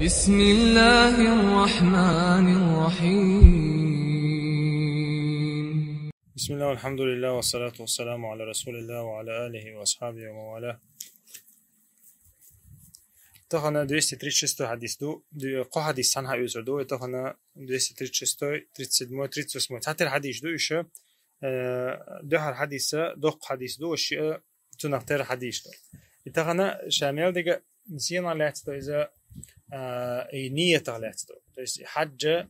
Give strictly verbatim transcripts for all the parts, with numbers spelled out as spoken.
بسم الله الرحمن الرحيم. بسم الله والحمد لله والصلاة والسلام على رسول الله وعلى آله وأصحابه ومن والاه. Тахана двести тридцать шестой хадис ду, ду-, кхо хадис санха юзар ду, тахана двести тридцать шестой, тридцать седьмой, тридцать восьмой. Цхьатера хадис ду иша, э, духар хадиса, дох хадис ду, ши, э, цунах тера хадис ду. И тахана шамел дега сиена лецто иза, э, и ниета лецто. То есть хаджа,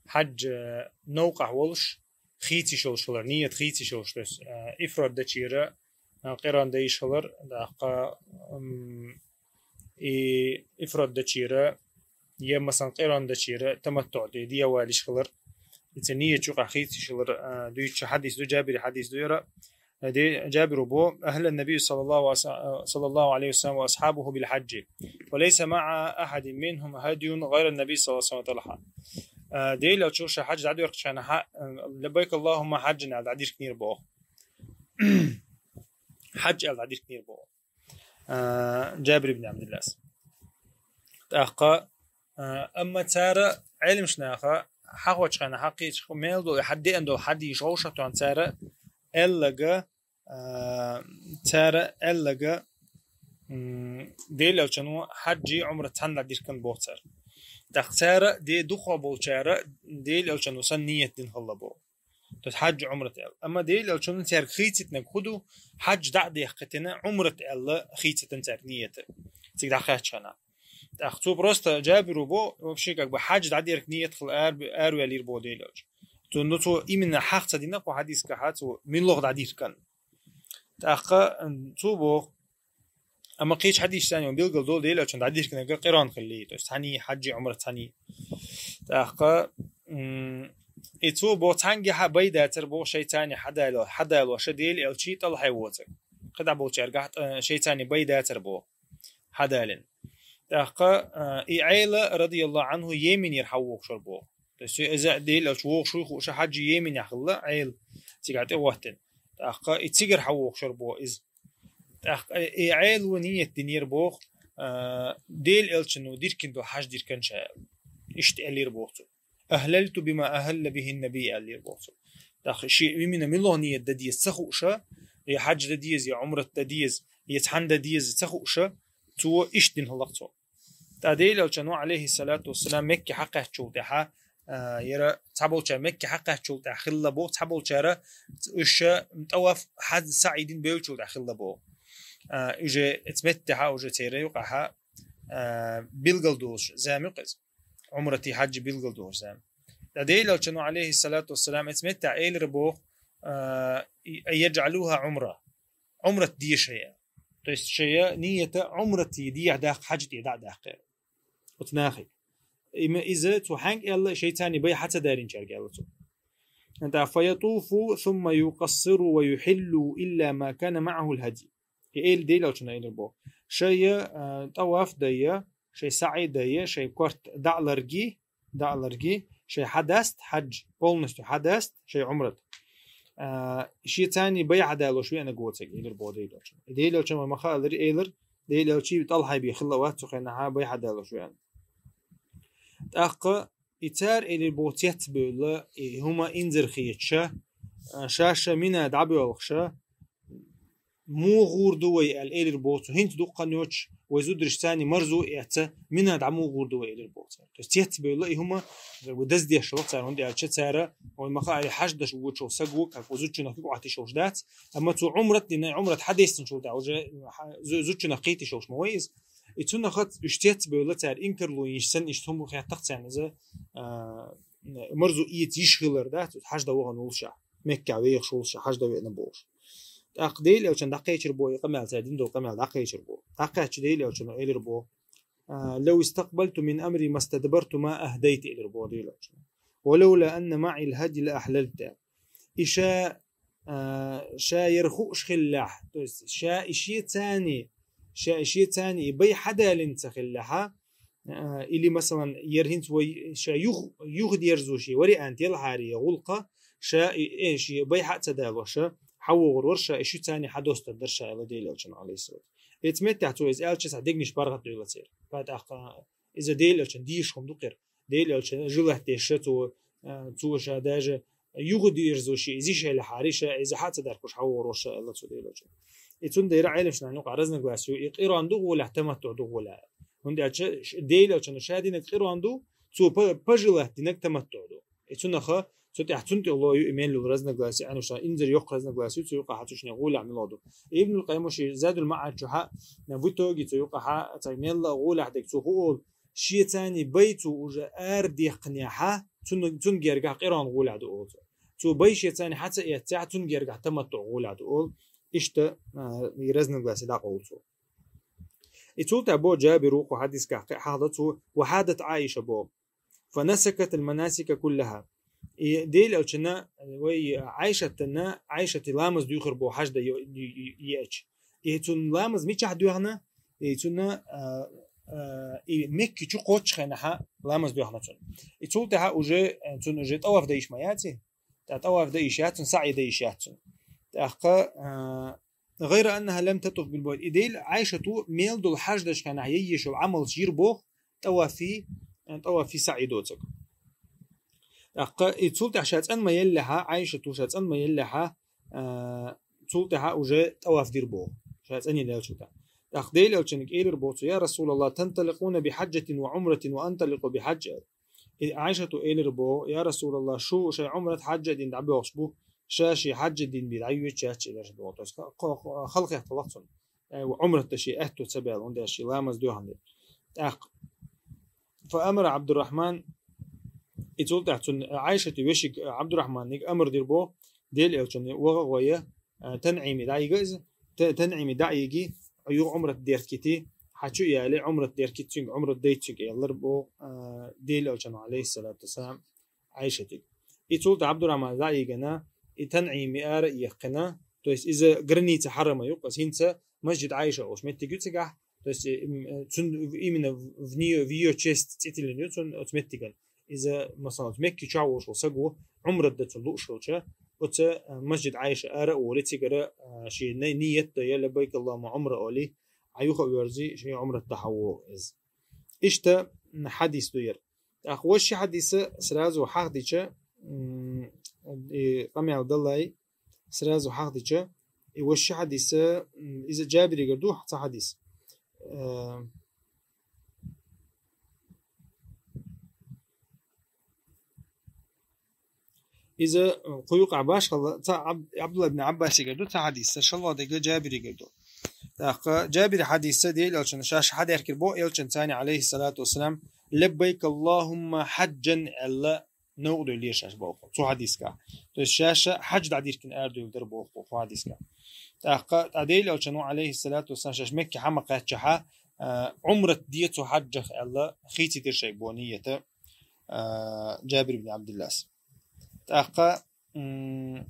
хаджа новкъа волш, хийци шолш хилар, ниет хийци шолш. То есть, э, ифрод дачира, э, къиран дайш хилар, даха, м, и ифрод дачира, е масан къиран дачира, таматтуъ де, дия валиш хилар. Ица ниет чукъа хийци шилар, э, дуйча хадис ду, Джабири хадис ду яра. Э, де, Джабиру бо, أهل النبي صلى الله وس-، صلى الله عليه وسلم وأصحابه بالحج. وليس مع أحد منهم هدي غير النبي صلى الله عليه وسلم طلحة. Э, Дела чуша хадж дадверк чана ха, э, لبيك اللهم حجا ал дадирк нир бо. Хадж ал дадирк нир бо. Э, Джабир ибн Абдуллас. Тахка, э, амма цара илмшнаха, хахвачхана хакич мел дол хадди андол хадди шоуша тон цара, эллага, э, цара эллага, м, Дела чану хаджи умра цан дадиркан бо цара. Тах цара де духо бол цара, Дела чану сан ниет дин халла бо. То есть хадж умрат ал. Амма Дела чану цар хийцитнаг худу, хадж да дехкатина умрат ал хийцитан цар ниет. Циг дахачхана. Тах цу просто Джабиру бо, вообще как бы хадж дадирк ниет хал ар, ар валир бо Дела чану. Цу, ну, цу именно хахца дина, ко хадис ка ха, цу миллох дадиркан. Тахка, м, цу бо, амма кхич хадис сани билгал дол Дела чану дадиркнага къиран хилли. То есть хани хаджи умра цани. Тахка, м, и цу бо цанги ха байда цар бо шайтани хадало, хадало ша Дела чи тал хай воцак. Када бол чарга, э, шайтани байда цар бо. Хадалин. Тахка, э, и Айла радияллаху анху Йеменир хавох шор бо. То есть иза Дела чу вох шуй хуша хаджи Йемен яхла Айл цигати вахтин. Тахка и цигар хавох шор бо из. Тахка и Айл ва ниет динир бо, э, Дела чану диркин до хадж диркан ча. Ишт элир бо цу. أهللت بما أهل به النبي алир бо цу. Тах ши именно миллох ниет дадиез ца хуша, я хадж дадиез, я умрат дадиез, я цан дадиез ца хуша, цу ишт дин халак цу. Та Дела чану алейхи салату вассалам Мекке хакачул таха, э, яра цаболча Мекке хакачул таха хилла бо, цаболчара уша таваф хадж саидин бевчул таха хилла бо. Э, уже эцметте ха уже цере юкъа ха, э, билгал долш зам юкъиз. Умрати хаджи билгал долш зам. Та Дела чану алейхи салату вассалам эцметте элир бо, э, и, يجعلوها عمرة. Умрат дешая. То есть шая ниета умрати дия дах, хадж дия да дах. Утнахи. Има иза цу ханг элла шайтани бай хаца дарин чарг элла цу. Энта فيطوف ثم يقصر ويحل إلا ما كان معه الهدي. И эл Дела чану элир бо. Шая, э, таваф дая, шай саи дая, шай корт даъларги, даъларги, шай хадаст, хадж полностью хадаст, шай умрат. Э, ши цани бай хадало швена гоцек, элир бо Дела чану. Дела чану маха алир элир, Дела чи тал хай би хилла ват цу хена ха бай хадало швена. Тахка и цар элир бо цец бевла, и хума инзер хиеча, э, шаша мина дабелхша, му гурду вай ал элир бо цу, хинт дуккан йоч, вай зудриш цани марзу эца, мина да му гурду вай элир бо цу. То есть цец бевла, и хума, как бы, даз деш шо цар, хунди алча цара, вай маха ари хадж даш вучо сагу, как бы, зучуна фиг ати шо ждац, амма цу умрат дина, умрат хадестин шо да, уже ха-, зу-, зучуна кити шо шмо вайз. И цуна хат уж цец бевла цар инкарлу инш сан иш тумбу хятак цан за, а, марзу иет иш хилар да, цу хадж да воган улша. Мекка вех шулша, хадж да вена бош. Тах Дела чану дакъечир бо, и къамал цар дин до къамал дакъечир бо. Дакъечи Дела чану элир бо. А, لو استقبلت من أمري ما استدبرت ما أهديت элир бо Дела чану. ولولا أن معي الهدي لأحللت. Иша, а, ша ярху шхиллах. То есть ша иши цани, ша иши цани, и бай хадалин ца хиллаха. А, или, масалан, ярхин свой ша юх, юх дерзуши, вариант ел хари гулка, ша и, э, ши бай ха ца дало ша, хавур вар ша, иши цани хадоста дар ша, ила Дела чану алейхи салат. Эцмет тахцу из элчи са дегниш баргат дуйла цер. Пат ахка Иза Дела Элчан дешаш хӀума ду кхера. Дела Элчан жилат деш ша цо, а, цо ша даже юха дерзо ши, иза шайла хьари ша, иза хьа ца даркуш хьаворо ша, аьлла цо Дела Элчан. И цун дера Ӏелимаш нахьа юкъа разногласие ю, и къиран ду гӀолехь, таматтуӀ ду гӀолехь. ХӀунда аьлча ш-, Дела Элчан ша динаг къиран ду, цо па-, па жилат динаг таматтуӀ ду. И цунаха, цу тӀехь цун тӀе ло ю, и мел ю разногласие, Ӏелимаш нахьа инзар йоккха разногласие ю, цу юкъа хьа цу шне гӀолехь мила ду. Ибнул Къаййима ши Задул МаӀад чу хьа, в итоге цу юкъа хьа, цхьа мелла гӀолехь дег цо ху олу, шецани бай цо уже ара дехкхинехьа, цун, цун гергахь къиран гӀолехь ду олу цо. Цо бай шецани хьа ца эццехь, цун гергахь таматтуӀ гӀолехь ду олу. Иштта, а, и разногласие дӀакъовлу цо. И цул тӀаьхьа бо Джабир вукху хьадискахь кхин хьахда цо, ва хьадат Ӏайша бо. Фа насакат аль-манасика куллаха. И Дела Элчана, вай Ӏайшатана, Ӏайшати ламаз дуьйхар бо хьажда йо-, йо-, йо-, йоьчу. И цунна ламаз мичахь доьхна, и цунна, а, а, и Мекки чу кхоччу хенахьа ламаз доьхна цунна. И цул тӀаьхьа уже, а, цунна уже тӀаваф даиш ма яци, тӀа тӀаваф даиш яц цунна, саӀи даиш яц цунна. ТӀаккха, а, гӀайра аннаха лам татуф бил байт. И Дела Ӏайшату мел долу хьаждаш хенахь яйешал Ӏамалш йир боху, тӀавафи, тӀавафи саӀи доцург. ТӀаккха и цул тӀаьхьа ша цӀан ма еллехьа, Ӏайшату ша цӀан ма еллехьа, а, цул тӀаьхьа уже тӀаваф дир боху, ша цӀанъеллачул тӀаьхьа. ТӀаккха Дела Элчанга элир боху цо: «Я Расулаллах, танталикъуна би хьаджатин ва Ӏумратин ва анталикъу би хьаджа». И Ӏайшату элир боху: «Я Расулаллах, шу шайн Ӏумрат хьаджа дин дӀабоьлхуш бу, ша ши хьаджа дин би дӀайоьчу яц», — элира боху. То есть ха-, ха-, ха-, халахехталахь цунна. Э, ва Ӏумрат дан шен аьтту ца баьлла, хӀунда аьлча шен ламаз доьхна дела. ТӀаккха фа амара Абдуррахман, и цул тӀаьхьа цунна Ӏайшати вешиг Абдуррахманиг амр дир боху, Дела Элчанна ваха а гӀой, а, ТанӀими дӀайига иза, Та-, ТанӀими дӀайиги, юха Ӏумрат деркити, хьа чу а яле, Ӏумрат деркити цуьнга, Ӏумрат дайти цуьнга, эллар боху, а, Дела Элчанна, алейхиссалату вассалам, Ӏайшатиг. И цул тӀаьхьа Абдуррахман дӀайигана, и ТанӀими ара а яьккхина, то есть иза граница хьарама ю, аса хӀинца масджид Ӏайша олуш меттиг ю цигахь, то есть, э, м, э, цун именно в неё, в её честь цӀе тиллина ю цун оцу меттиган. Иза, масалан, оцу Мекки чохь волуш волу саго Ӏумрат дан цунна лууш хилча, оцу, э, масджид Ӏайша ара а волий, цигара, э, шен ни-, ният а дой, лаббайк Аллахумма Ӏумра олий, Ӏа юха а воьрзий, шен Ӏумрат дан хьан вогӀу иза. Иштта, м, хьадис ду яра. ТӀаккха вешан хьадиса сразу хьахдича, м, и къамел далай, сразу хьахдича, и вешан хьадиса, м, иза Джабиригара ду, цхьа хьадис. Э, иза, э, кху юкъахь башхалла, цхьа Аб-, Абдулла ибн Аббасигара ду, цхьа хьадис, сан шалла дерг Джабиригара ду. ТӀаккха Джабир хьадиса Дела Элчанна шаьш хьадаьхкира боху, Элчанна царна, алейхиссалату вассалам, «Лаббайк Аллахумма хьаджан», аьлла, новкъа дуьйлира шаьш боху, цу хьадиска. То есть шаьш хьаджа дӀадиркина арадуьйладира боху, кху хьадиска. ТӀаккха тӀа Дела Элчанна, алейхиссалату вассалам, шаьш Мекке хьа ма кхаьччахьа, а, Ӏумрат де цу хьаджах аьлла, хийцийдира шайга боху нията, а, Джабир ибн Абдиллас. ТӀаккха, м,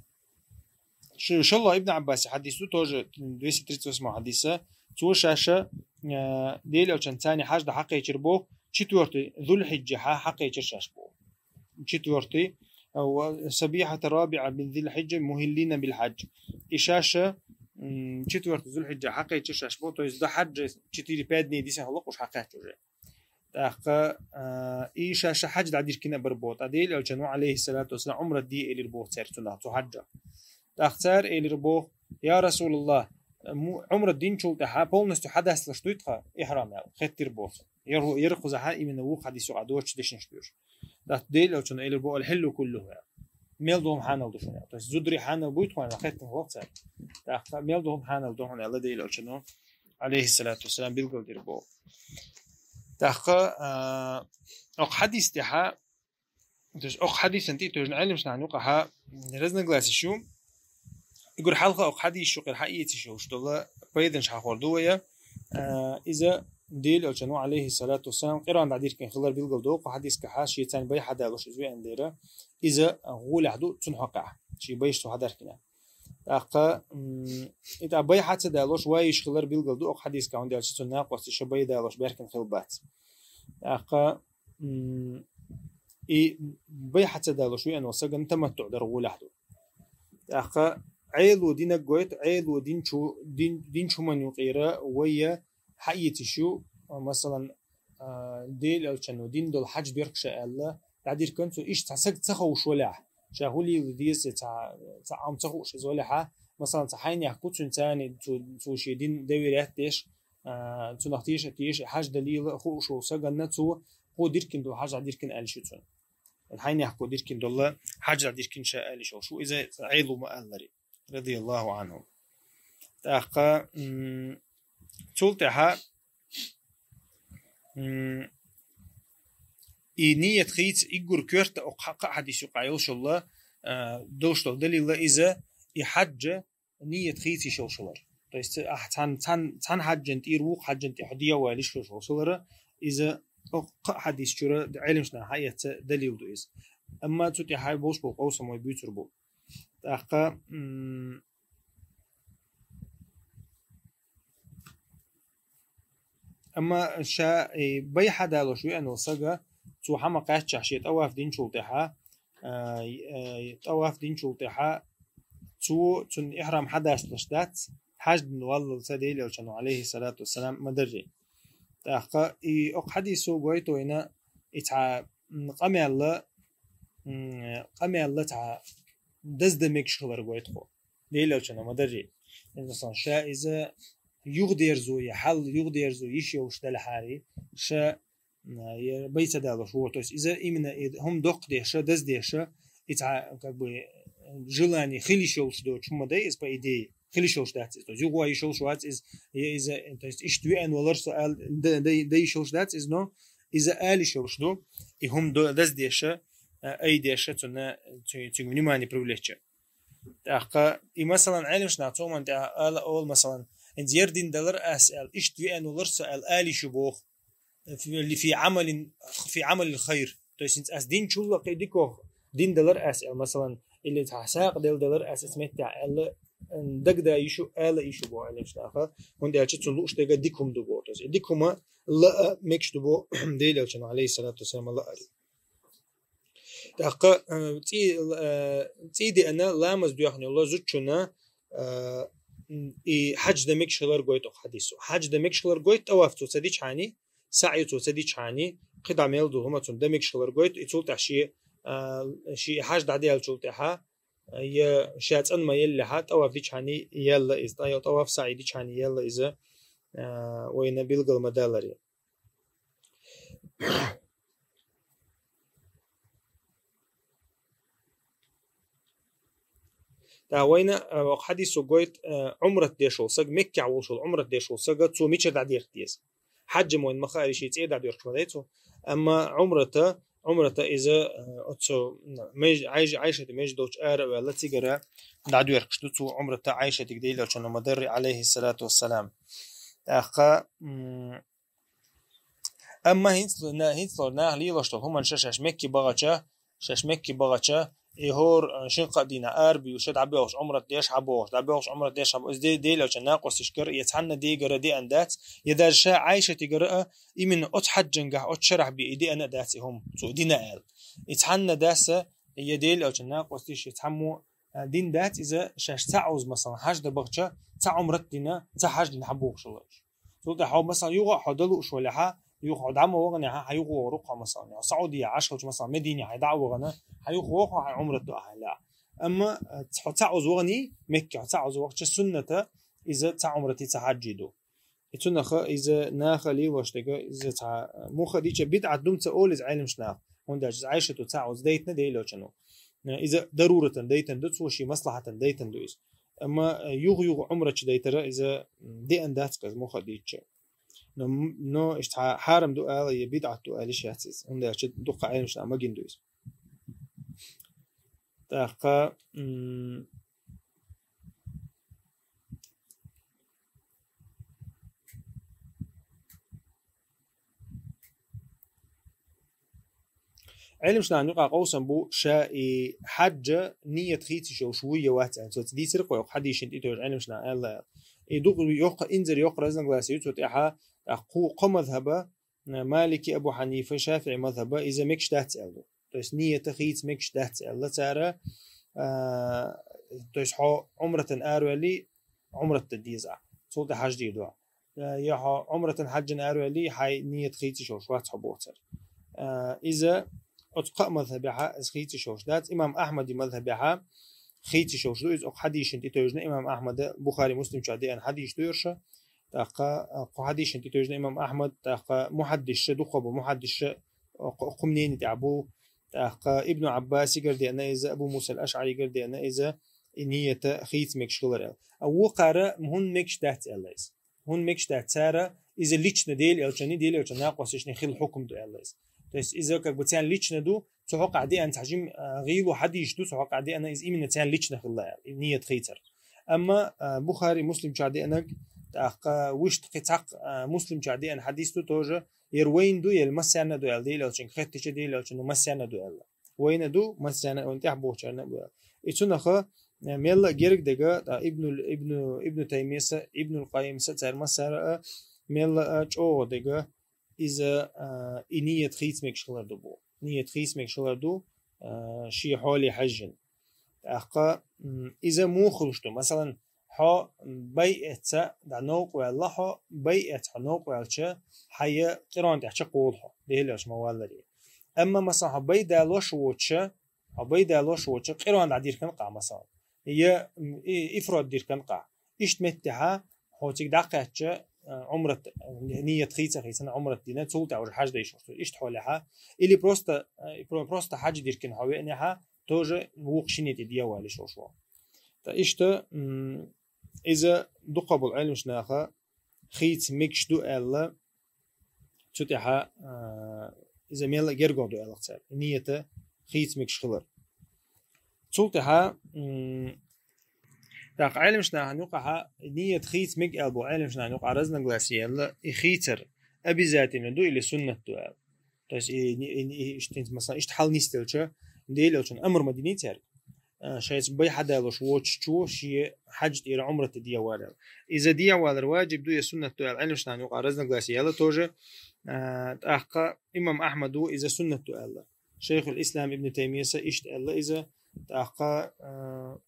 ш-, шалла Ибн Аббаси хьадис ду, тоже двести тридцать восьмой хьадиса. Цо шаьш, а, Дела Элчанна царна хьаджа хьакхечира боху, четвёртый Зулхьиджа хьа-, хьакхечира шаьш боху. Четвёртый, а, ва сабихьата рабиӀа мин Зулхьиджа мухиллина бил хьадж. И шаьш, м, четвёртый Зулхьиджа хьакхечира шаьш боху, то есть до хьаджа четыре-пять дней дисина хилла уьш хьакхаьчча уже. ТӀаккха, а, и шаьш хьаджа дӀадиркина а бара боху. ТӀа Дела Элчанна, алейхиссалату вассалам, Ӏумрат де элира боху цаьрга цунах, цу хьаджах. ТӀаккха цара элира боху: «Я Расулаллах, му-, Ӏумрат динчул тӀаьхьа полностью хьадасталаш дуй тхан ихьрам?» — аьлла, хеттира боху. Яр-, яра кхузахьа именно вукху хьадис юкъахь доцучу дешнаш доьшу. ТӀаккха Дела Элчанна элира боху: «Аль-хиллу куллуху», — аьлла. Мел долу хьанал ду шуна, аьлла. То есть зударий хьанал буй тхуна, аьлла, хеттина хилла цара. ТӀаккха мел долу хьанал ду хьуна, аьлла Дела Элчанна, алейхиссалату вассалам, билгалдира боху. ТӀаккха, а, окху хьадис тӀехьа, то есть окху хьадисан тӀе а тевжина Ӏелимаш нахьа юкъахьа разногласиш ю. Уггар хьалха окху хьадисаш юкъара хьаэцаш йолуш долу пайданаш хьахор ду вай, а, иза Дела Элчанна, алейхиссалату вассалам, къиран дӀадиркина хилар билгал ду, кху хьадискахьа шен царна бай хьадалуш иза веана дера, иза гӀолехь ду цунна хьокъехь, шен байш цо хьадаркина. ТӀаккха, м, и тӀаккха бай хьа ца далош вайиш хилар билгал ду окху хьадиска, хӀунда аьлча цунна накъостий ша бай далош баьркина хила бац. ТӀаккха, м, и бай хьа ца далош веана волу сагана таматтуӀ дар гӀолехь ду. ТӀаккха Ӏело динаг гойту, Ӏело динчу, дин, динчу хӀуманна юкъера вайя хьаэцаш ю, масалан, а, Дела Элчано дина долу хьаьж доьрху ша аьлла, дӀадиркина цо иштта цхьа саг ца ховш валехь, ша хӀун лело деза, ца, ца Ӏам ца хууш иза валехьа, масалан, цхьа хьайнех ку цуьнан царни, цу, цу шен дин доверять деш, а, цунах теша а теша, хьаьж далийла хууш волу саганна цо, кхо диркина долу хьаьж дӀадиркина аьлла шу цунна. Хьайнех ку диркина долла хьаьж дӀадиркина ша аьлла шу. Шу иза Ӏелу ма аллари. Радияллаху анху. ТӀаккха, м, цул тӀаьхьа, м, и ният хийца иггур коьрта окху хьа-, кхаа хьадис юкъа йолшалла, а, долуш долу далилла иза, и хьаьжа ният хийца йиш йолуш хилар. То есть, ахь цхьан-, цхьан-, цхьана хьаьжан тӀера вукху хьаьжан тӀе хьо дӀа ваьлла йиш йолуш хилара, иза окху кхаа хьадис чуьра Ӏелимчу наха хьаэца далил ду иза. Амма цу тӀехь болуш болу къовсам вай буьйцур бу. ТӀаккха, м, амма ша, э, бай хьадалош веана волу сага, цо хьама кхаьччахь шен тӀаваф динчул тӀаьхьа, а, э, тӀаваф динчул тӀаьхьа, цо цунна ихьрам хьадасталаш дац, хьаьж дина валлалца Дела Элчано, алейхиссалату вассалам, ма дарри. ТӀаккха и окху хьадисо гойту вайна и цхьа, м, къамелла, м, къамелла цхьа даздан мегаш хилар гойту хьо. Дела Элчано ма дарри. Инсан ша иза юхадерзо я хьал юхадерзо йиш йолуш делахьари, ша, м, я бай ца далош ву. То есть иза именно и хӀума доккха деша, даз деша, и цхьа, как бы, желание хила йиш йолуш доцу хӀума дай иза, по идее. Хила йиш йолуш дац иза. То есть юха йиш йолуш вац иза, я иза, то есть иштта веана валар со ал-, да, да, да йиш йолуш дац иза, но иза ала йиш йолуш ду. И хӀума до-, даз деша, а, ай деша, цунна, цу-, цуьнга внимание привлечь. ТӀаккха и, масалан, Ӏелимчу наха цу хӀуманна тӀехь ала олу, масалан, хӀинца яр дин далар ас аьлла, иштта веана валар со аьлла, ала йиш ю боху. Фи, фи Ӏамалин, фи Ӏамалил хайр. То есть, хӀинца ас динчул а кхин дикох дин далар ас аьлла, масалан, или цхьа сагӀа дел далар ас оцу меттехь аьлла, м, дагада йиш ю, ала йиш ю боху Ӏелимчу наха. ХӀунда аьлча цунна лууш дерг дика хӀума ду боху. То есть, и дика хӀума лаа мегаш ду боху Дела Элчано, алейхиссалату вассалам, лаари. ТӀаккха, э, цӀий, э, цӀий деана ламаз доьхна йолу зудчунна, э, м, и хьаьж дан мегаш хилар гойту хьадисо. Хьаьж дан мегаш хилар гойту тӀаваф цо ца дичхьана, саӀй цо ца дичхьана, кхидӀа мел ду хӀума цунна дан мегаш хилар гойту, и цул тӀаьхьа шен, э, шен хьаьж дӀадаьллачул тӀаьхьа, э, я ша цӀан ма еллехьа, тӀаваф дичхьана елла иза, тӀа-, тӀаваф саӀй дичхьана елла иза, э, вайна билгал ма даларе. ТӀаккха вайна, а, вокху хьадисо гойту, а, Ӏумрат деш волу саг, Меккехь волуш волу Ӏумрат деш волу сага, цо мичара дӀадерта деза. Хьаьжа вайна ма хаара шен цӀе дӀадоьркуш ма дай цо. Амма Ӏумрата, Ӏумрата иза, а, оцу меж-, Ӏайш-, Ӏайшата меж долчу ара а ваьлла, цигара дӀадоьркуш ду цо Ӏумрата Ӏайшатиг Дела Элчано ма дарри, алейхиссалату вассалам. ТӀаккха, м, Амма хӀинца, на-, хӀинца лор наха лелош долу хӀуманаш шаьш Мекке бахача, шаьш Мекке бахача, и хӀора, э, шин кхаа дийнахь арабевлла дӀабоьлхуш Ӏумрат деш хьабогӀуш, дӀабоьлхуш Ӏумрат деш хьабо-, иза де-, Дела Элчан накъосташкара я цхьанна дегара деана дац, я даже ша Ӏайшатигара а, именно оцу хьаьжангахь, оцу шарахь бен и деана а дац и хӀума, цо дина аьлла. И цхьанна даса, я Дела Элчан накъосташ, я цхьаммо, а, дина дац иза, шаьш цхьа Ӏовза, масалан, хьаьж дан бахча, цхьа Ӏумрат дина, цхьа хьаьж дина хьабогӀуш хилла уьш. Цул тӀаьхьа хьо, масалан, юха а хьо дан лууш валехьа, юха хьо дӀа ма ваханехьа, хьан юха вогӀур ву-кх хьо, масалан, хьо Саудия Ӏаш хилча, масалан, Медине хьайн дӀа а вахана, хьан юха вогӀу хьо, хьайн Ӏумрат ду ахьа лаахь. Амма, э, хьо цхьа Ӏовза ваханий, Мекке хьо цхьа Ӏовза вахча, сунната иза цхьа Ӏумрати цхьа хьаьжи ду. И цунаха иза наха лелош дерг, иза цхьа, э, муха дича бидӀат ду-м ца олу иза Ӏелимчу наха. ХӀунда аьлча иза Ӏайшата цхьа Ӏовза дайтина Дела Элчано. Э, иза даруратан дайтина ду, цо шен маслахьатан дайтина ду иза. Амма, э, юха-юха Ӏумрачу дайтара иза, м, деана дац-кх иза муха дийцча. Но, но иштта хьа-, хьарам ду ала я бидӀат ду ала йиш яц иза. ХӀунда аьлча дуккха Ӏелимчу наха магийна ду иза. ТӀаккха, м, Ӏелимчу нахана юкъахь къовсам бу, ша и хьаьжа ният хийца йиш йолуш вуй я вац аьлла. Цо дийцира-кх вай, хьадисийн тӀе тевжа Ӏелимчу наха аьлла аьлла. И дукха йоккха, инзаре йоккха разногласие ю цу тӀехьа, тӀаккха кху-, кхо мазхьаба, Малики, Абу Хьанифа, ШафиӀи мазхьаба, иза мегаш дац аьлла ду. То есть ният хийца мегаш дац аьлла цара, а, то есть хьо Ӏумратана араваьлли, Ӏумрат дан деза ахь. Цул тӀаьхьа хьаьж дийр ду ахь. э, я хьо Ӏумратан хьаджан араваьлли, хьай ният хийца йиш йолуш вац хьо боху цара. Э, иза оцу кхаа мазхьабехьа иза хийца йиш йолуш дац, имам Ахьмадан мазхьабехьа хийца йиш йолуш ду иза, оцу хьадисашна тӀетевжина имам Ахьмада, Бухари, Муслим чохь деана хьадисаш ду ерш. ТӀаккха, э, кху хьадисашна тӀетевжина имам Ахьмад, тӀаккха мухьаддисаш, дукхахболу мухьаддисаш, э, кху, кху мнени тӀехь бу, тӀаккха Ибну Ӏаббасигара деана иза, Абу Муса ал-АшӀаригара деана иза, и ният хийца мегаш хилар аьлла. А вукхара хӀунда мегаш дац аьлла иза. ХӀунда мегаш дац, цара иза лично Дела Элчанна, Дела Элчан накъосташна хилла хьукам ду аьлла иза. То есть иза как бы царна лично ду, цу хьокъехь деана цхьа жима, а, гӀийла хьадисаш ду, цу хьокъехь деана иза именно царна лично хилла аьлла, и ният хийцар. Амма, а, Бухари, Муслим чохь деанарг, тӀаккха вуьшта кхин цхьаккха, а, Муслим чохь деана хьадис ду тоже, яра вайна ду, яра массарна а ду аьлла, Дела Элчанга хеттича, Дела Элчанна массарна а ду аьлла. Вайна ду, массарна а, вайна тӀехь бохучарна а ду аьлла. И цунаха, э, мелла а герга дега, тӀа Ибну, Ибну, Ибну Таймияса, Ибнул Къаййимаса, цара массара а, мелла а чӀогӀа дега, иза, а, и ният хийца мегаш хилар ду бу. Ният хийца мегаш хилар ду, а, шен хьоле хьаьжжина. ТӀаккха, м, иза муха хуьлуш ду? Масалан, хьо байъетца дӀа новкъа ваьлла хьо, байъетца хьо новкъа ваьлча, хьан я къирон тӀехь чекхволу хьо, Дела Элча ма-валлара. Амма, масалан, хьо бай далош воцуша, хьо бай далош воцуша, къирон дӀадиркина къа, масалан. Я, м, и-, ифрод диркина къа. Иштта меттехьа, хьо цига дӀакхаьчча, а, Ӏумрат, а, ният хийца а хийцина, Ӏумрат дина, цул тӀаьхьа уже хьаж дайш волуш ду. Иштта хьолехьа. Или просто, а, про-, просто хьаж диркина хьо веанехьа, тоже вукху шинна тӀе дӀавала йиш йолуш ву. Ткъа иштта, м, иза дукхахболу Ӏеламнаха хийца мегаш ду аьлла, цу тӀехьа, а, иза мелла а гергга ду аьлла цара, ният хийца мегаш хилар. Цул тӀаьхьа, м, тӀаккха Ӏеламнахана юкъахьа ният хийца мега аьлла бу, Ӏеламнахана юкъахь разногласие яьлла, и хийцар обязательно ду или суннат ду аьлла. То есть, и, и, и, и, иштта, масалан, иштта хьал нисделча, Дела Элчано амр ма динний цаьрга, а, шайца бай хьадалош воцучо шен хьаж тӀера Ӏумрат тӀе дӀавала аьлла. Иза дӀавалар ваджиб ду я суннат ду аьлла, Ӏеламнахана юкъахь разногласие яьлла тоже, а, тӀаккха имам Ахьмада иза суннат ду аьлла. Шайхул Ислам Ибн Таймияса иштта аьлла иза, тӀаккха, а,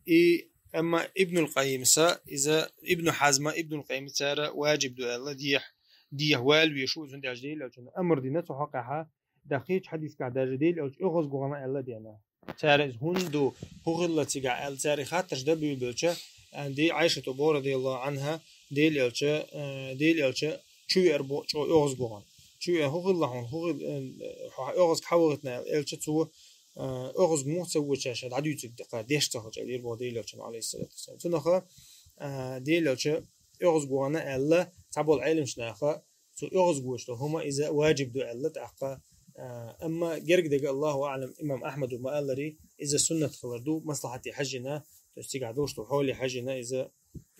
и, амма Ибнул Къаййимаса иза, Ибну Хьазма, Ибнул Къаййима цара ваджиб ду аьлла, дехьа, дехьа вала везаш ву, иза хӀунда аьлча Дела Элчано амр дина цу хьокъехьа, тӀаккха кхечу хьадисехь даже Дела Элча оьгӀазгӀана аьлла деана. Цара иза хӀунда ду, хӀун хилла цигахь аьлла, цара и хаттарш дан буьйлабелча, а, де-, Ӏайшата боху, радияллаху Ӏанха, Дела Элча, а, Дела Элча чу веара боху чӀогӀа оьгӀазгӀана. Чу веана, хӀун хилла хьуна, хӀун хилла, а, хьо оьгӀазгӀа хьан вахийтина аьлла, Элча цо, а, оьгӀазгӀа муха ца воча ша дӀадуьйцург декъа деш ца хилча аьлла, боху Дела Элчано, Ӏалайхиссалату вассалам. Цунаха, а, Дела Элча оьгӀазгӀана аьлла, цхьаболу Ӏеламнаха, цо оьгӀазгӀа воцуш долу хӀума иза ваджиб ду аьлла тӀаккха. А, амма герга дега, Аллаху аӀлам, имам Ахьмада ма-аллара, иза суннат хилар ду, маслахьате хьаьжжина, то есть цигахь долуш долу хьоле хьаьжжина иза,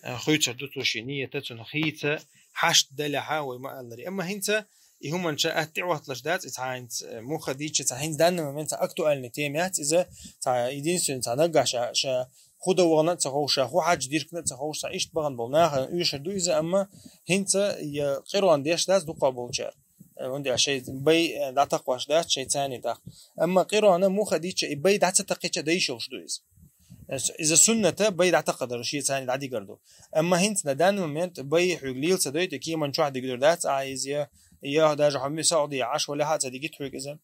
а, хуьйцур ду цо шен ният, цунах хийца хьашт далехьа вай ма-аллара. Амма хӀинца и хӀуманаш атта тӀе а хӀотталуш дац, и цхьа хӀинца, э, муха дийцча, цхьа хӀинца данна момент цхьа актуальная тема яц иза, цхьа единственный, цхьа наггахь ша, ша хӀун дан вахана а ца ховша, хӀун хьаж диркина а ца ховша, цхьа иштта бахана болу нахана оьшур ду иза, амма хӀинца я къирон деш дац дукхахболчара. Э, хӀунда аьлча шайн бай, э, дӀатакхош дац шайн царний тӀаккха. Амма къирона муха дийцча, и бай дӀа ца такхийча дайш йолуш ду иза. Иза сунната бай дӀатакхадар шен царний дӀадигар ду. Амма хӀинца на данный момент бай хьоьга лела ца дойта, кеман чохь дигадур дац, а иза я, я даже хьо мисал де Ӏаш валахьа а ца дигит хьоьга иза.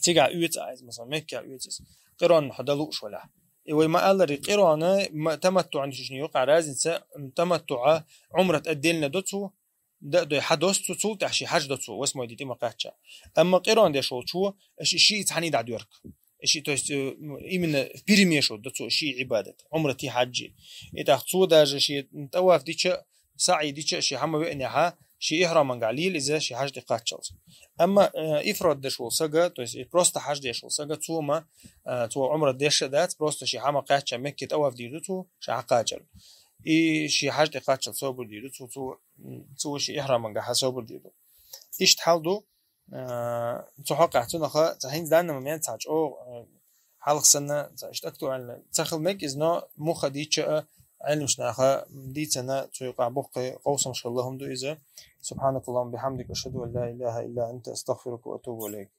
Цигахь оьцу а иза, масалан, Меккехь оьцу иза. Къирон хьо дан лууш валахь. И вай ма-аллара, къирона, ма-, таматтуъан шишна юкъа разница, таматтуъа Ӏумрат отдельно до цо, да, дой хьан дос цо, цул тӀаьхьа ши хьаж до цо, восьмой ди тӀе ма кхаьчча. Амма къирон деш волчо, ши, ши цхьаний дӀадоьрку. Ши, то есть, э, именно вперемешку до цо ши Ӏибадат, Ӏумрати хьаджи. И тӀаккха цо даже ши тӀаваф дича, саӀи дича, ши хьама веанехьа, ши ихьрамангахь лийла иза, ши хьаж тӀе кхаччалц. Амма, э, ифрод деш волу сага, то есть, и просто хьаж деш волу сага, цо ма, э, цо Ӏумрат деш а дац, просто ши хьама кхаьчча Мекке тӀаваф дийр ду цо, ша хьакхачар. И ши хьаж тӀе кхаччалц собар дийр ду цо, цо, м, цо ши ихьрамангахьа собар дийр ду. Иштта хьал ду, а, цу хьокъехь цунаха цхьа хӀинца данный момент цхьа чӀогӀа, а, хьалха санна, цхьа иштта актуально ца хила мега иза, но муха дийцча а, Ӏеламнаха дийцина, цу юкъахь боккха къовсамаш хилла хӀума ду иза. سبحانك اللهم وبحمدك، أشهد أن لا إله إلا أنت، أستغفرك وأتوب إليك.